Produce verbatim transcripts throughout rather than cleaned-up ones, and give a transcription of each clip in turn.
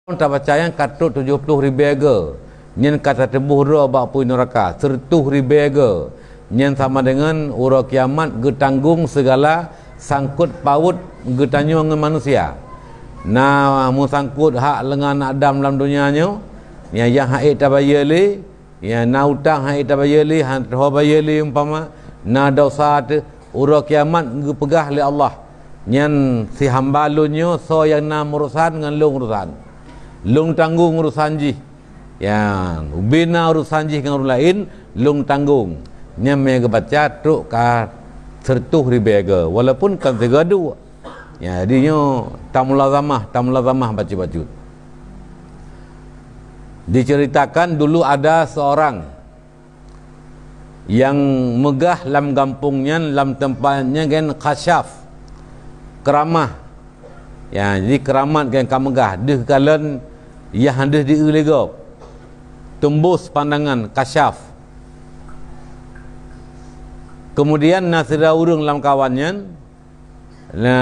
Tabaca nyan ka trok tujoh ploh ribée goe, nyan ka tateuboh droe bak apui neuraka, seureutôh ribée goe. Nyan sama deungon uroe kiamat geutanggong sigala sangkot pawot geutanyoe ngon manusia. Na meusangkot hak leungan Adam lam donya nyoe, nyang, nyang han ék tabayeue lé, ya, na utang han ék tabayeue lé, han teuho bayeue lé umpama, na desya teuh, uroe kiamat geupeugah lé Allah, "Nyan si hamba Lôn nyoe soe nyang na meurusan ngon Lôn urusan. Lôn tanggong urusan jih. Ya, ubé na urusan jih ngon ureuëng laén, Lôn tanggong." Nyan meunyo geubaca trok ka seureutôh ribée goe, walaupun kon sigoe duek. Ya, jadi nyoe tamulazamah, tamulazamah bacut-bacut. Diceritakan dulu ada seorang nyang meugah lam gampông nyan, lam teumpat nyan geuh khasyaf, keuramah. Ya, jadi keuramat geuh ka meugah, deuh kalon nyang han deuh di-eu lé gob. Teumbôh pandangan, khasyaf. Keumudian na sidroe ureuëng lam kawan nyan, na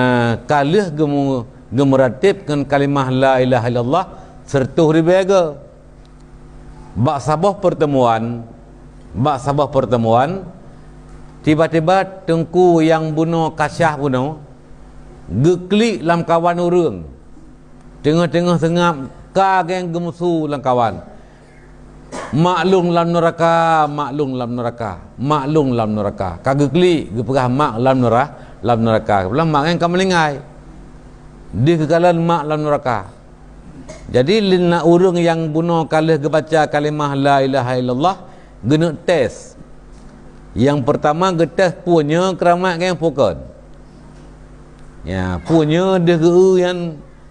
ka lheueh geumu-, geumeuratéb ngon kalimah la ilaha illallah seureutôh ribée goe. Bak saboh peurteumuan, bak saboh peurteumuan, tiba-tiba teungku nyang bunoe khasyaf bunoe geuklik lam kawan ureuëng. Teungoh-teungoh seungab ka geuh geumeusu lam kawan. "Mak lôn lam neuraka, mak lôn lam neuraka, mak lôn lam neuraka." Ka geuklik, geupeugah mak lam neura-, lam neuraka. Geupeugah mak nyan ka meuninggai. Deuh geukalon mak lam neuraka. Jadi, lé na ureuëng nyang bunoe ka lheueh geubaca kalimah la ilaha illallah, geuneuk tes. Nyang peurtama geutés peue nyoe keuramat geuh peue kon. Ya, peue nyoe deuh geu-eu nyan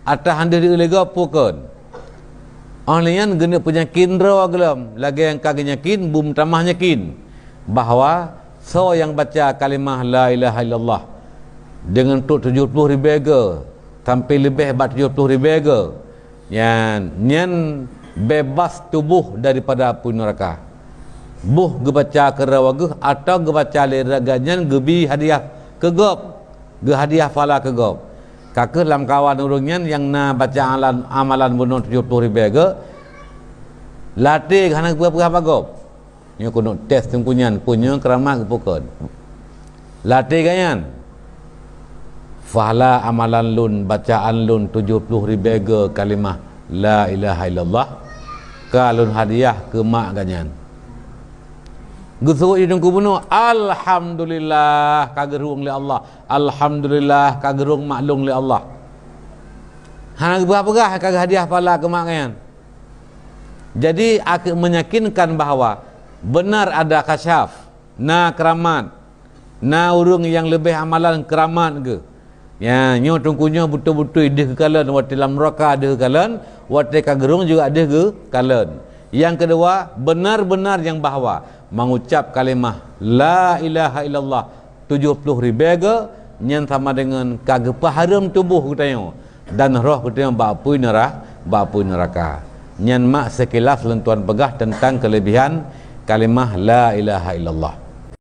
atawa han deuh di-eu lé gob peue kon. Óh lheueh nyan geuneuk peunyakin droe gohlom, lagée nyang ka geunyakin, beumeutamah nyakin bahwa soe nyang baca kalimah la ilaha illallah deungon trok tujoh ploh ribée goe sampai leubeh bak tujoh ploh ribée goe, nyan, nyan bebas tuboh daripada apui neuraka. Boh geubaca keudroe geuh atawa geubaca lé raga nyan geubi hadiah keu gob. Geuhadiah phala keu gob. Ka kheueh lam kawan ureuëng nyan nyang na baca alan-, amalan bunoe tujoh ploh ribée goe, latée hana geupeugah-peugah bak gob. Nyoe keuneuk tes teungku nyan, peue nyoe keuramat geuh peue kon. Latée geuh nyan, "Phala amalan lôn, bacaan lôn tujoh ploh ribée goe kalimah la ilaha illallah, ka lôn hadiah keu mak geuh nyan." Geuseuôt di teungku bunoe, "Alhamdulillah, ka geurhong lé Allah. Alhamdulillah, ka geurhong mak lôn lé Allah." Hana geupeugah-peugah ka geuhadiah phala keu mak nyan. Jadi, akhé meunyakinkan bahwa beunar ada khasyaf, na keuramat, na ureuëng nyang leubeh amalan keuramat geuh. Ya, nyoe teungku nyoe beutôi-beutôi deuh geukalon, watée lam neuraka deuh geukalon, watée ka geurhong juga deuh geukalon. Nyang keudua, beunar-beunar nyang bahwa mengucap kalimah la ilaha illallah tujoh ploh ribée goe, nyan sama deungon ka geupeuhareuem tuboh geutanyoe dan roh geutanyoe bak apui neura-, bak apui neuraka. Nyan mak seukilas lôn tuan peugah teuntang keuleubihan kalimah la ilaha illallah.